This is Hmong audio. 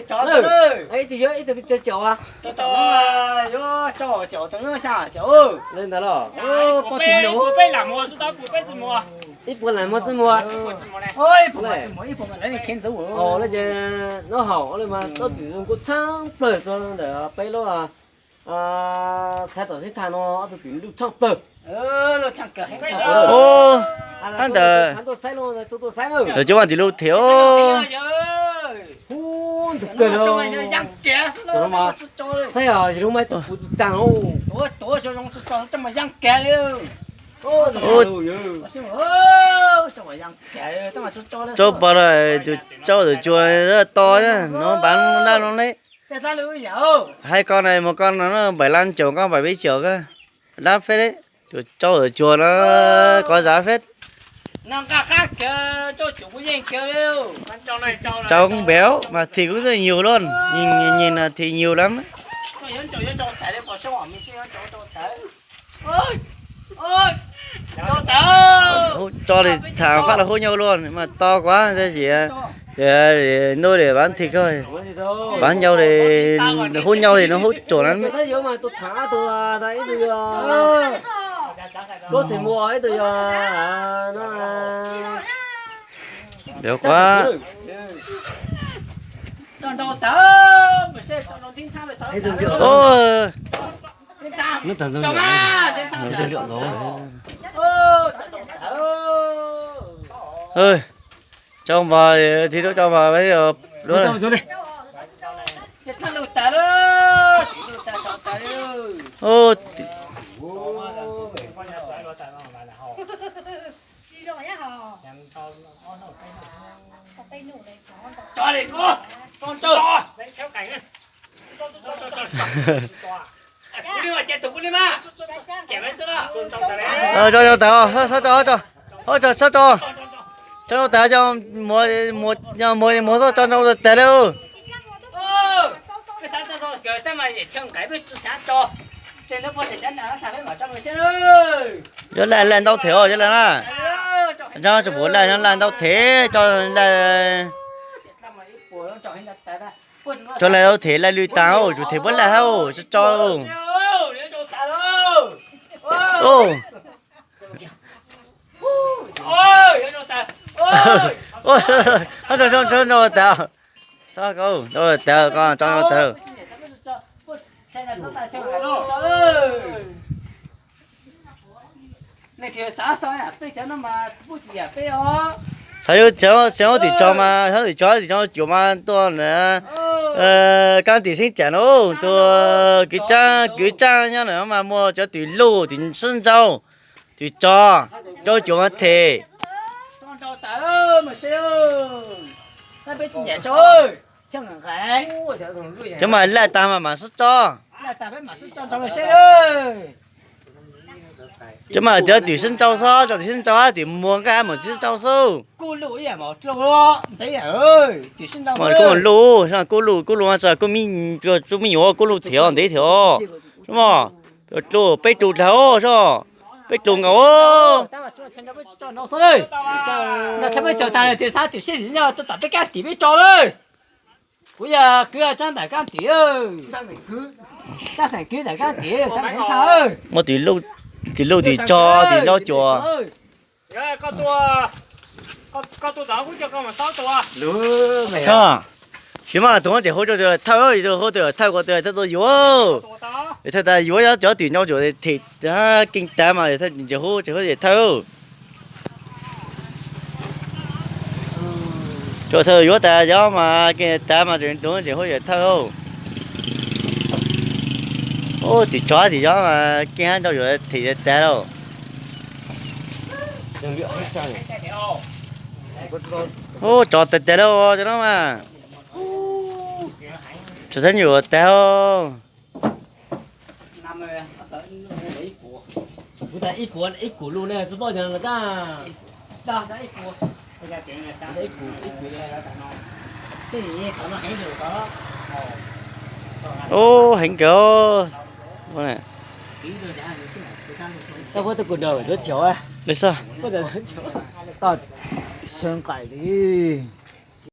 Ib tug yuav ib tug pes tsawg caum as? Yuav rau caum tau xya caum. Li ntawd los? Ib puas leej muaj txij muag. Ua li ces nub haus ua li mas tsob twm zoo nkauj tshaj plaws tso ntawm peb lub xav tom sib tham no ob tug twm luj tshaj plaws. Ub, hab ntawd lawv cov vaj tim lub them os. Ub, ntug kawg os. Saib os, yog lub maib tub puv tsis taag os. Tsob pov no tus tsob tus cua to, no npav dab no ne. Hais koj na, mus koj no npaim lab caum, koj npaim peb caum, koj dab feb le. Tus tsob tus cua no kov zav feb. Tsaus npev mas thim kuj nyuag luaj, nyig no thim nyuag lawm. Tso li tham faj los hub nyau luaj mas to kuv, nub li vav thim koj, vav nyau li, hub nyau li no hub ruam na. Ntawd kuv Tso mos, thim rau tso mos. Tso tso tawv, tso tso, tso tso tawv, muag muag tso tso tso tawv li. Yuav laj laj ntaub them os, yuav laj na. Tso tso puav laj, laj ntaub them, tso laj. Tso laj ntaub them, laj lwj tas, tsum them puav laj hab, tso tso. Tso tso tso tawv, tso tso tawv, tso tso tawv. Xav yus xeev tim tso mas, xeev tim tso, tim tso cuam mas tuaj na. Kaab tim xeeb tsam no, tus kwv tsaaj, kwv tsaaj nyob ntawm no mas muaj cov twm luj, twm sib ntsauj, twm tso, rau cuam mas them. Cov mas laj tag mas mam sib tso. Cov mas cov twm sib nrau xwb, cov twm sib nrau, twm muag nqaij mus sib nrau xwb. Mas kub luj, kub luj, kub luj, kub luj, kub luj thiab ntev thiab os. Mog, dlua peb tus dlawg os, peb tus nkaus. Muaj tim luj tim tsog tim nrau cuam. Tsis mas tus tseem hu rau thawj, tus hu tus thawj ko tus thawj tuaj yuav. Thawj tas yuav cov twm nrau cuam them keej tas mas tseem hu tseem hu thawj. Tsuas thawj yuav tas yob mas keej tas mas tus tseem hu yawm thawj. Ub, tim tsov tim yob mas keej nrau yuav them tas tas lauj. Ub, tsov tas tas lauj cov no mas. Tsov xab nyuam tas os. Ub, heev kawg. Tau, sawv nqaim li.